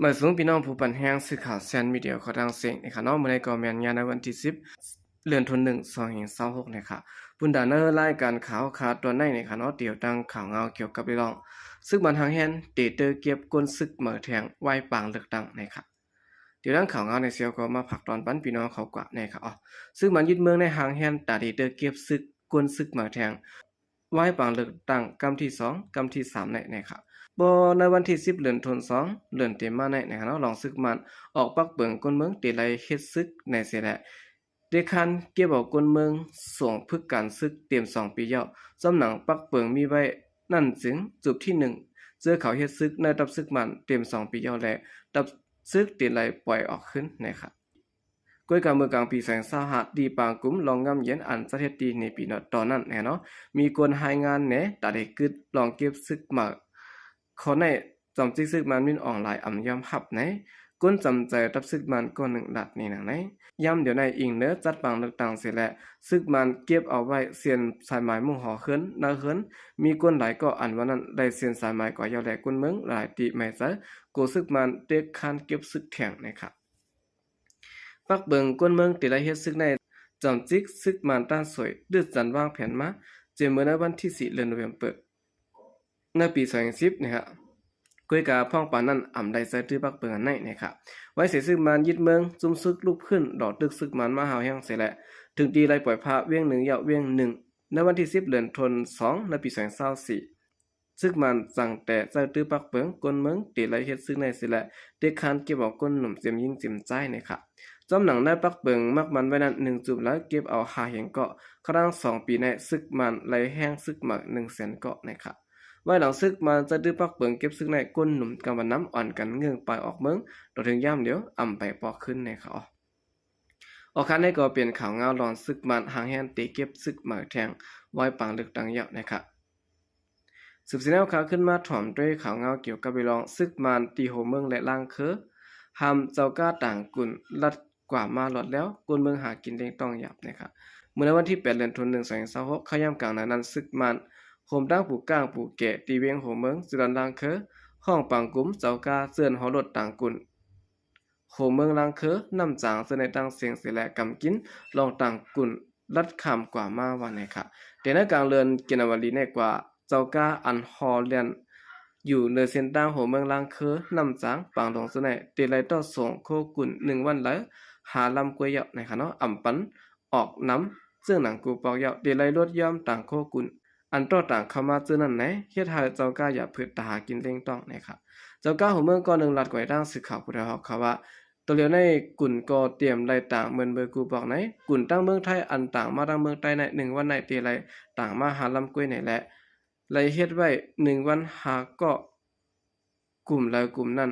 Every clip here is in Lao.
ມາສູງພີ່ນ້ອງຜູ້ປັນແຮງສື່ຂ່າວແຊນມີເດຍຂອງທາງເຊງນີ້ຄະເນາະ, ມື້ນີ້ກໍແມ່ນຍາມໃນວັນທີສິບ ເດືອນທີໜຶ່ງ ສອງພັນຊາວຫົກນີ້ຄະ. ບຸນດາເນີ ລາຍການຂ່າວຄາຕອນໃນນີ້ຄະເນາະ, ດຽວຕັ້ງຂ່າວງາວກ່ຽວກັບເລື່ອງ ຊຶກມານຫາງແຮງເຕະເຕີເກັບກົ້ນຊຶກໃໝ່ແທງ ໄວ້ປາງເລືອກຕັ້ງນີ້ຄະ. ດຽວຕັ້ງຂ່າວງາວໃນເຊວກໍມາຝາກຕອນປັນພີ່ນ້ອງເຂົາກວ່າແນ່ຄະ. ອາ ຊຶກມານຍຶດເມືອງໃນຫາງແຮງຕະເຕະເຕີເກັບຊຶກ ກົ້ນຊຶກໃໝ່ແທງ ໄວ້ປາງເລືອກຕັ້ງກຳທີສອງ ກຳທີສາມໃນ ໃນຄະ. ບໍ່ໃນວັນທີສິບ ເດືອນທີສອງ ເດືອນທີ່ມາໃນ ໃນຄະເນາະ, ລອງຊຶກມານອອກປັກເປິງກົ້ນເມືອງເຕໄລເຮັດຊຶກໃນເສຍແລະ ເຕຄານເກັບເອົາກົ້ນເມືອງ ສອງຝຶກການຊຶກເຕັມສອງປີແລ້ວ. ສ່ວນໜັງປັກເປິງມີໄວ້ນັ້ນຈຶ່ງ ຈຸດທີໜຶ່ງ ເຈີເຂົາເຮັດຊຶກໃນທັບຊຶກມານເຕັມສອງປີແລ້ວ ແລະ ທັບຊຶກເຕໄລປ່ອຍອອກຄືນ ໃນຄະ. ກ້ວຍກາເມື່ອກາງປີສອງພັນຊາວຫ້າ ທີ່ປາງກຸມລອງງາມເຢັນ ອັນຈັດເຮັດທີ່ເນປີເນາະ ຕອນນັ້ນແນ່ເນາະ ມີຄົນຮາຍງານແນ່ ຕາເດກຶດລອງເກັບຊຶກມາ. ຂໍ້ໃນຈອມຈິກຊຶກມານມິນອອງລາຍອຳຍອມຮັບໃນ ຄົນຈຳໃຈທັບຊຶກມານກ້ອນໜຶ່ງລາດນີ້ນາງໃນ. ຍາມດຽວໃນອີງເນີຈັດປາງເລືອກຕັ້ງເສຍແລະ ຊຶກມານເກັບເອົາໄວ້ເສັ້ນສາຍໝາຍມຸງຫໍເຮືອນນາເຮືອນ ມີຄົນຫຼາຍກໍອັນວ່ານັ້ນ ໄດ້ເສັ້ນສາຍໝາຍກວ່າເຍົາແລະ ກົ້ນເມືອງຫຼາຍທີ່ແມ່ໃຈ ໂກຊຶກມານເຕຄານເກັບຊຶກແທງ ໃນຄະ. ປັກເບິ່ງກົ້ນເມືອງເຕໄລເຮັດຊຶກໃນ ຈອມຈິກຊຶກມານຕ້ານສວຍ ດືດຈັນວາງແຜນມາ ເຈາະມືໃນວັນທີສີ່ ເດືອນໂນເວັມເປີ ໃນປີສອງພັນສິບນີ້ຮະ. ກ້ວຍກາພ້ອມປານນັ້ນ ອຳໄດ້ໃຊ້ຕື້ປັກເບິ່ງອັນໃນ ໃນຄະ. ໄວ້ເສຍຊຶກມານຍຶດເມືອງ ຈຸ້ມຊຶກລຸກຂຶ້ນ ດອກຕຶກຊຶກມານມາຫາວແຮງເສຍແລະ ເຖິງທີ່ໄລ່ປ່ອຍພາວຽງໜຶ່ງເຍົາວຽງໜຶ່ງ ໃນວັນທີສິບ ເດືອນທີສອງ ໃນປີສອງພັນຊາວສີ່ ຊຶກມານຈັ່ງແຕ່ໃຊ້ຕື້ປັກເບິ່ງ ກົ້ນເມືອງເຕໄລເຮັດຊຶກໃນເສຍແລະ ເຕຄານເກັບເອົາກົ້ນໜຸ່ມເຕັມຍິງເຕັມຊາຍ ໃນຄະ. ຈອມໜັງໃນປັກເບິ່ງມັກມັນໄວ້ນັ້ນ ໜຶ່ງຈຸດລະເກັບເອົາຫ້າແສນເກາະ ຄະລາງສອງປີໃນ ຊຶກມານໄລ່ແຮງຊຶກໃໝ່ໜຶ່ງແສນເກາະ ໃນຄະ. ໄວ້ຫຼັງຊຶກມານໃຊ້ຕື້ປັກເບິ່ງເກັບຊຶກໃນ ກົ້ນໜຸ່ມກຳມານນຳ ອ່ອນກັນເງື່ອງປາຍອອກເມືອງ ຕໍ່ເຖິງຍາມດຽວອຳໄປປອກຄືນ ໃນຄະ. ອອກຄານໃນກໍເປັນຂ່າວງາວລອນຊຶກມານຫາງແຮງເຕເກັບຊຶກໃໝ່ແທງ ໄວ້ປາງເລືອກຕັ້ງເຍົາະ ໃນຄະ. ສືບສຽນແນວຂ່າວຂຶ້ນມາ ຖອມດ້ວຍຂ່າວງາວກ່ຽວກັບເລື່ອງ ຊຶກມານຕີໂຮເມືອງ ແລະ ລ້າງເຄີ ຫ້າມເຈົ້າກ້າຕ່າງກຸນລັດກວ່າມາລອດແລ້ວ ກົ້ນເມືອງຫາກິນລ້ຽງຕ້ອງຢາບ ໃນຄະ. ເມື່ອໃນວັນທີແປດ ເດືອນທີໜຶ່ງ ສອງພັນຊາວຫົກ ເຂົ້າຍາມກາງນານນັ້ນ ຊຶກມານໂຮມຕັ້ງຜູ້ກ້າງຜູ້ແກ່ ຕີວຽງໂຮເມືອງ ເຈີລອນລ້າງເຄີ ຮ້ອງປາງກຸມເຈົ້າກ້າເຊີນເຮົາລົດຕ່າງກຸນ ໂຮເມືອງລ້າງເຄີ ນ້ຳຈາງ ເຊິ່ງໄດ້ຕັ້ງເສັງເສຍແລະ ກຳກິນລອງຕ່າງກຸນລັດຂ້າມກວ່າມາ ວ່າໃນຄະ. ແຕ່ໃນກາງເດືອນກັນຍານາວາຣີໃນກວ່າ ເຈົ້າກ້າອັນເຮົາແລ່ນຢູ່ເນີເສັ້ນທາງໂຮເມືອງລ້າງເຄີ ນ້ຳຈາງ ປາງຫຼວງເຊິ່ງໄດ້ ເຕໄລຕໍ່ສົ່ງໂຄກຸນໜຶ່ງວັນລະຫ້າລຳກ້ວຍເຍົາະ ໃນຄະເນາະ ອຳປັນອອກນຳ ເຊິ່ງໜັງກູປອກເຍົາະ ເຕໄລລົດຍອມຕ່າງໂຄກຸນ ອັນຕໍ່ຕ່າງເຂົ້າມາເຈີນັ້ນໃນ ເຮັດໃຫ້ເຈົ້າກ້າຢາກຜຶດຕາຫາກິນລ້ຽງຕ້ອງ ໃນຄະ. ເຈົ້າກ້າຫົວເມືອງກ່ອນໜຶ່ງລັດກວຍທາງສື່ຂ່າວຜູ້ໄດ້ຮອບຂ່າວວ່າ ຕໍ່ຫຼຽວໃນກຸນກໍຕຽມໄລ່ຕ່າງເໝິນເບີກູປອກໃນ ກຸນຕັ້ງເມືອງໄທ ອັນຕ່າງມາຕັ້ງເມືອງໃຕ້ໃນ ໜຶ່ງວັນໃນເຕໄລ່ຕ່າງມາຫ້າລຳກ້ວຍໃນ ແລະ ໄລ່ເຮັດໄວ້ໜຶ່ງວັນຫ້າເກາະ ກຸ່ມລາວກຸ່ມນັ້ນ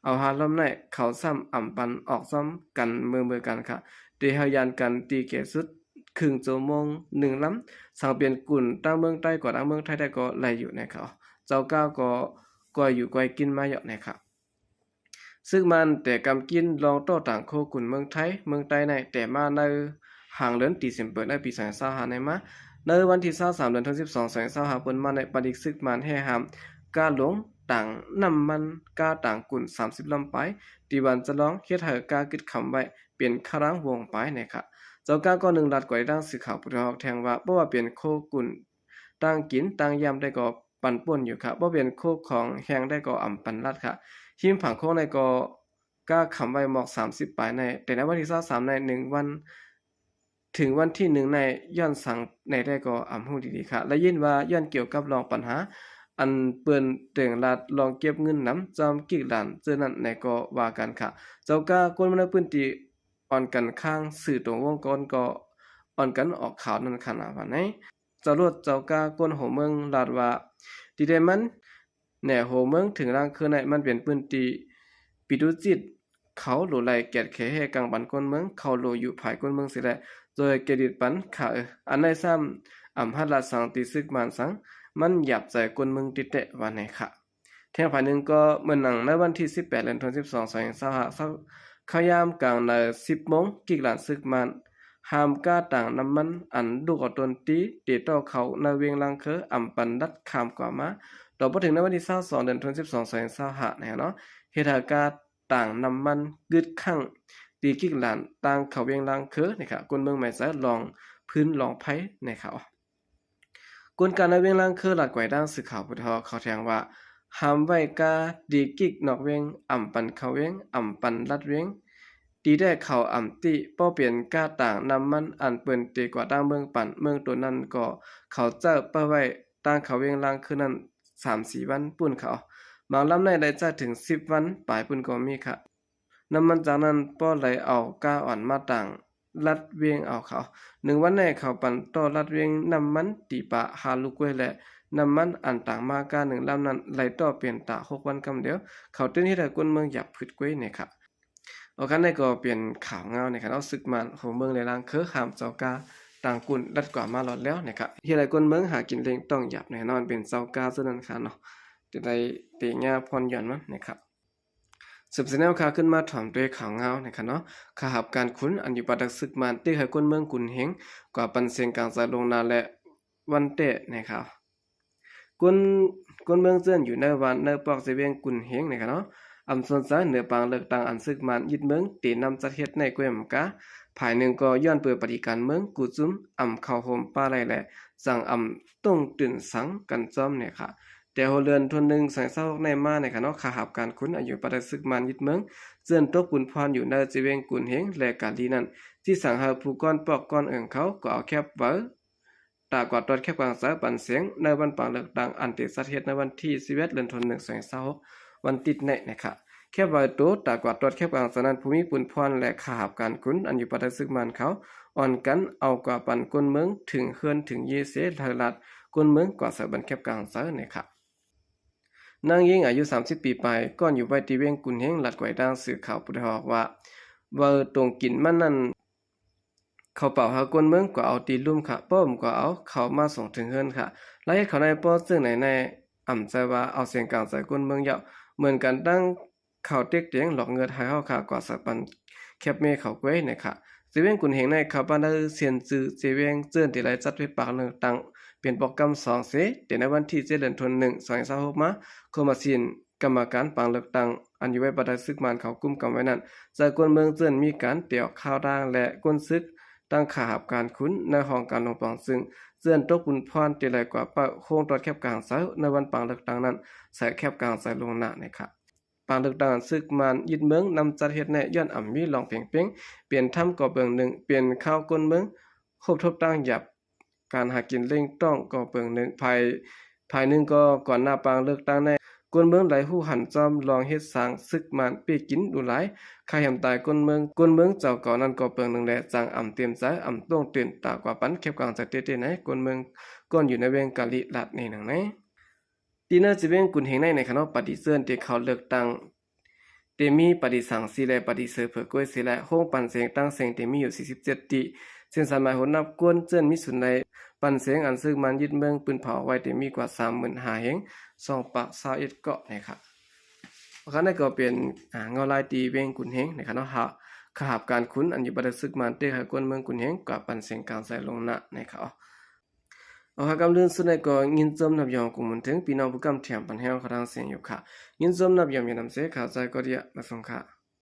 ເອົາຫ້າລຳໃນ ເຂົາຊ້ຳອຳປັນອອກຊ້ອມກັນເໝິນເບີກັນຄະ ເຕເຮົາຢານກັນຕີແກ່ສຸດ ຄຶ່ງຊົ່ວໂມງໜຶ່ງລຳ ສັງເປັນກຸນຕັ້ງເມືອງໃຕ້ກວ່າຕັ້ງເມືອງໄທໄດ້ກໍໄລ່ຢູ່ໃນຄະ. ເຈົ້າກ້າກໍກວຍຢູ່ກວຍກິນມາເຍາະໃນຄະ. ຊຶກມານແຕ່ກຳກິນລອງຕໍ່ຕ່າງໂຄກຸນເມືອງໄທ ເມືອງໃຕ້ໃນ ແຕ່ມາໃນຫາງເດືອນດີເຊັມເບີໃນປີສອງພັນຊາວຫ້າໃນມາ ໃນວັນທີຊາວສາມ ເດືອນທີສິບສອງ ສອງພັນຊາວຫ້າ ເປັນມາໃນປາລິກຊຶກມານແຫ່ຫ້າມກ້າຫຼວງ ຕ່າງນ້ຳມັນກ້າຕ່າງກຸນສາມສິບລຳປາຍ ທີ່ວັນຈະລອງເຮັດໃຫ້ກ້າກຶດຄຳໄວ້ເປັນຄະລາງວົງປາຍໃນຄະ. ເຈົ້າກ້າກໍໜຶ່ງລັດກວຍທາງສື່ຂ່າວຜູ້ໄດ້ຮອບແທງວ່າ ບໍ່ວ່າເປັນໂຄກຸນ ຕ່າງກິນຕ່າງຢາມໄດ້ກໍປັນປົນຢູ່ຄະ ບໍ່ເປັນໂຄຂອງແຮງໄດ້ກໍອຳປັນລັດຄະ. ຮິມຝັ່ງໂຂງໃນກໍກ້າຄຳໄວ້ໝອກສາມສິບປາຍໃນ ແຕ່ໃນວັນທີຊາວສາມໃນ ໜຶ່ງວັນ ເຖິງວັນທີໜຶ່ງໃນ ຍ້ອນສັງໃນໄດ້ກໍອຳຮູ້ດີໆຄະ ໄດ້ຍິນວ່າຍ້ອນກ່ຽວກັບລອງປັນຫາ ອັນເປີ້ນເຕີງລັດລອງເກັບເງິນນຳຈອມກິກຫຼານເຈີນັ້ນໃນກໍວ່າກັນຄະ. ເຈົ້າກ້າຄົນໃນພື້ນທີ່ ອ່ອນກັນຂ້າງສື່ຕົງວົງກ່ອນກໍອ່ອນກັນອອກຂ່າວນັ້ນຂະນະວ່າໃນ ເຈົ້າໂລດເຈົ້າກ້າກົ້ນຫົວເມືອງລາດວ່າ ທີ່ໄດ້ມັນແໜຫົວເມືອງເຖິງລ່າງຄືໃນ ມັນເປັນພື້ນທີ່ປີຕຸຈິດ ເຂົາໂຫຼໄລ່ແກດແຂແຫ່ກັງປັນກົ້ນເມືອງ ເຂົາໂຫຼຢູ່ພາຍກົ້ນເມືອງເສຍແລະ ໂດຍເຄຣດິດປັນຂ້າເອີ ອັນໃນຊ້ຳອຳຮັດລາດສັງຕີຊຶກມານສັງ ມັນຫຍາບໃຈກົ້ນເມືອງຕິແຕະວ່າໃນຄະ. ແທງຝ່າຍໜຶ່ງກໍເໝືອນໜັງໃນວັນທີສິບແປດ ເດືອນທີສິບສອງ ສອງພັນຊາວຫ້າ ເຂົ້າຍາມກາງໃນສິບໂມງ ກິກຫຼານຊຶກມານ ຫ້າມກ້າຕ່າງນ້ຳມັນ ອັນລູກເອົາຕົ້ນຕີເຕຕໍ່ເຂົ້າໃນວຽງລ່າງເຄີ ອຳປັນລັດຂ້າມກວ່າມາ ຕໍ່ບໍ່ເຖິງໃນວັນທີຊາວສອງ ເດືອນທີສິບສອງ ສອງພັນຊາວຫ້າ ນີ້ເນາະ ເຮັດໃຫ້ກາຕາງນ້ຳມັນກຶດຄ້າງ ຕີກິກຫຼານ ຕາງເຂົ້າວຽງລາງເຄີ ນີ້ ຄົນເມືອງໄມຊາຍລອງຟືນລອງໄຟ ນີ້ ກົນການໃນວຽງລາງເຄີ ລັດໄກວດາງ ສື່ຂ່າວຜູ້ທອກ ເຂົາແຈ້ງວ່າ ຫ້າມໄວ້ກາຕີກິກນອກວຽງ, ອຳປັນເຂົ້າວຽງ, ອຳປັນລັດວຽງ, ຕີແຕ່ເຂົາອຳຕິ ບໍ່ເປັນກາຕາງນ້ຳມັນ ອັນເປີ້ນເຕກວາດຕາງເມືອງປັນ ເມືອງໂຕນນັ້ນກໍ ເຂົາເຈົ້າປະໄວ້ ຕາງເຂົ້າວຽງລາງຄືນັ້ນ ສາມສີ່ວັນປຸ້ນ ເຂົາບາງລຳໃນໄດ້ໃຊ້ເຖິງສິບວັນປາຍປຸ້ນກໍມີ ນ້ຳມັນຈາກນັ້ນ ບໍ່ໄດ້ເອົາກາອ່ອນມາຕາງລັດວຽງເອົາ ເຂົາໜຶ່ງວັນໃນ ເຂົາປັນຕໍ່ລັດວຽງນ້ຳມັນຕີປາ ຫາລູກກ້ວຍ ແລະ ນ້ຳມັນອັນຕາງມາກາໜຶ່ງລຳນັ້ນ ໄລ່ຕໍ່ເປັນຕາຫົກວັນກຳດຽວ ເຂົາຕື່ນເຮັດໃຫ້ຄົນເມືອງຢາບຜຶດກ້ວຍ ນີ້ ອອກຄັນໃນກໍເປັນຂ່າວງາວ ນີ້ ເນາະ ສຶກມານໂຫເມືອງ ແລະ ລາງເຄີ ຫ້າມເຈົ້າກາຕາງກຸນລັດກວ່າມາລອດແລ້ວ ນີ້ ເຮັດໃຫ້ຄົນເມືອງຫາກິນລ້ຽງຕ້ອງຢາບ ແນ່ນອນເປັນເຈົ້າກາເທົ່ານັ້ນ ເນາະ ຈະໄດ້ເຕຍາຜ່ອນຢ່ອນມັນ ນີ້ ສືບສະແນວຂ່າວຂຶ້ນມາ ຖອມດ້ວຍຂ່າວງາວ ນີ້ ເນາະ ຂ້າຮັບການຂຸນ ອັນຢູ່ປາກດັກ ສຶກມານເຕະໃຫ້ຄົນເມືອງກຸນເຮງ ກວ່າປັນສຽງກາງໃຈລ່ວງໜ້າ ແລະ ວັນເຕະ ນີ້ ຄົນ ຄົນເມືອງເຈື່ອນຢູ່ໃນວັດໃນປອກ ເຊວຽງກຸນເຮງ ນີ້ ເນາະ ອຳຊົນໃຈເໜືອປາງເລືອກຕັ້ງ ອັນສຶກມານຍຶດເມືອງເຕນຳຈັດເຮັດໃນແຂວງກາ ຝ່າຍໜຶ່ງກໍຍ້ອນເປີປະຕິການເມືອງ ກູຈຸ້ມອຳເຂົ້າໂຮມປາໄຫຼ ແລະ ຈັ່ງອຳຕົງຕື່ນສັງກັນຈ້ອມ ນີ້ ແຕ່ຫົວເດືອນທີໜຶ່ງ ສອງພັນຊາວຫົກ ໃນມາ ນີ້ ເນາະ ຂ້າຮັບການຂຸນ ອັນຢູ່ປາກດັກ ຊຶກມານຍຶດເມືອງ ເຈື່ອນຕົກປຸນພອນຢູ່ໃນເຊວຽງກຸນເຮງ ແລະ ກາລີນັ້ນ ທີ່ສັ່ງໃຫ້ຜູ້ກ່ອນປອກກ່ອນເອີງເຂົາ ກໍເອົາແຄບໄວ້ຕາກວາດຕອດແຄບກາງໃຈປັນສຽງ ໃນວັນປາງເລືອກຕັ້ງ ອັນເຕຈັດເຮັດໃນວັນທີສິບເອັດ ເດືອນທີໜຶ່ງ ສອງພັນຊາວຫົກ ວັນຕິດໃນ ນີ້ ແຄບໄວ້ໂຕຕາກວາດຕອດແຄບກາງໃຈນັ້ນ ຜູ້ມີປຸນພອນ ແລະ ຂ້າຮັບການຂຸນ ອັນຢູ່ປາກດັກ ຊຶກມານເຂົາ ອ່ອນກັນເອົາກວ່າປັນຄົນເມືອງ ເຖິງເຮືອນເຖິງເຢເສ ໃຫ້ລັດຄົນເມືອງກວ່າໃສ່ບັນແຄບກາງໃຈ ນີ້ ນາງຍິງອາຍຸສາມສິບປີປາຍ ກ່ອນຢູ່ໄວ້ທີ່ວຽງກຸນເຮງ ລັດໄກວດາງ ສື່ຂ່າວຜູ້ໄດ້ຮອກວ່າ ເວົ້າຕົງກິນມັນນັ້ນ ເຂົາເປົ່າຫາຄົນເມືອງກວ່າເອົາຕີລຸ່ມຂະ ປ້ອມກວ່າເອົາເຂົ້າມາສົ່ງເຖິງເຮືອນຂະ ລາຍເຮັດເຂົ້າໃນປ້ອເຊິ່ງໃນໃນ ອຳໃຈວ່າເອົາສຽງກາງໃຈຄົນເມືອງເຍົາະ ເໝືອນກັນດັ່ງເຂົາເຕັກຕຽງຫຼອກເງິດໃຫ້ເຮົາຂະ ກວ່າສາຍປັນແຄບເມເຂົາແກວໃນຂະ ເຊວຽງກຸນເຮງໃນ ເຂົາບ້ານໃດເຊັນຈື່ເຊວຽງ ເຈີນທີ່ໄດ້ຈັດໄປປາງເລືອກຕັ້ງ ເປັນປອກກຳສອງເສ ແຕ່ໃນວັນທີເຈັດ ເດືອນທີໜຶ່ງ ສອງພັນຊາວຫົກມາ ຄົມມະຊິນ ກຳມະການປາງເລືອກຕັ້ງ ອັນຢູ່ໄວ້ປາກດັກ ຊຶກມານເຂົາກຸມກຳໄວ້ນັ້ນ ຈາກຄົນເມືອງເຈີນມີການເຕະອອກຂ່າວດາງ ແລະ ຄົນຊຶກ ຕັ້ງຂ້າຮັບການຂຸນ ໃນຫ້ອງການຫຼວງປອງຊຶງ ເຈີນຕົກປຸນພອນ ທີ່ໄດ້ກວ່າເປົ້າໂຄງຕອດແຄບກາງໃຈ ໃນວັນປາງເລືອກຕັ້ງນັ້ນ ໃສ່ແຄບກາງໃຈລ່ວງໜ້າ ນີ້ ປາງເລືອກຕັ້ງອັນຊຶກມານຍຶດເມືອງນຳຈັດເຮັດໃນ ຍ້ອນອຳມີລອງເພງເປັງ ເປັນທຳກໍເບື້ອງໜຶ່ງ ເປັນຂ່າວຄົນເມືອງ ຮົບທົບຕັ້ງຢາບ ການຫາກິນເລ້ງຕ້ອງກໍເບື້ອງໜຶ່ງ ຝ່າຍ ຝ່າຍໜຶ່ງກໍກ່ອນໜ້າປາງເລືອກຕັ້ງໃນ ຄົນເມືອງໄດ້ຮູ້ຫັນຈອມລອງເຮັດສ້າງ ຊຶກມານເປກິນດູຫຼາຍ ຂ້າແຮມຕາຍຄົນເມືອງ ຄົນເມືອງເຈົ້າເກົ່ານັ້ນກໍເບື້ອງໜຶ່ງ ແລະ ຈັ່ງອຳເຕັມໃຈ ອຳຕົງຕື່ນຕາກວ່າປັນແຄບກາງໃຈເຕເຕໃນ ຄົນເມືອງກ່ອນຢູ່ໃນວຽງກາລີລາດນີ້ໜັງໃນ ທີ່ເນີຈະວຽງກຸນເຮງໃນ ໃນຂະເນາະປາຕີເຊີນທີ່ເຂົ້າເລືອກຕັ້ງ ເຕມີປາຕີສັງສີ ແລະ ປາຕີເຊີເຜີກວຍສີ ແລະ ໂຮງປັນເສງຕ່າງເສັງເຕມີຢູ່ສີ່ສິບເຈັດຕີ ເສັ້ນສາຍໝາຍຫົວນັບກວນເຈີນມີສູນໃນ ປັນເສງອັນຊຶກມານຍຶດເມືອງປືນເຜົາອອກໄວ້ເຕມີກວ່າສາມໝື່ນຫ້າເຮງ ສອງປາກຊາວເອັດເກາະ ນີ້ ໂອເຄ ນັ້ນກໍເປັນ ອາ ເງົາລາຍຕີວຽງກຸນເຮງ ນີ້ ເນາະ ຂ້າຮັບການຂຸນ ອັນຢູ່ປາກດັກ ຊຶກມານເຕໃຫ້ຄົນເມືອງກຸນເຮງ ກວ່າປັນເສງກາງໃຈລ່ວງໜ້າ ນີ້ ເອົາ ກຳເລື່ອງສຸດໃນກໍຍິນຊົມນັບຍອມກຸນໝູນເຖິງ ພີ່ນ້ອງຜູ້ກຳແຖມປັນແຮງເຂົ້າທາງສຽງຢູ່ຂະ ຍິນຊົມນັບຍອມຢູ່ນຳເສ ຂາວໃຈກໍດຽມາສົ່ງຂະ.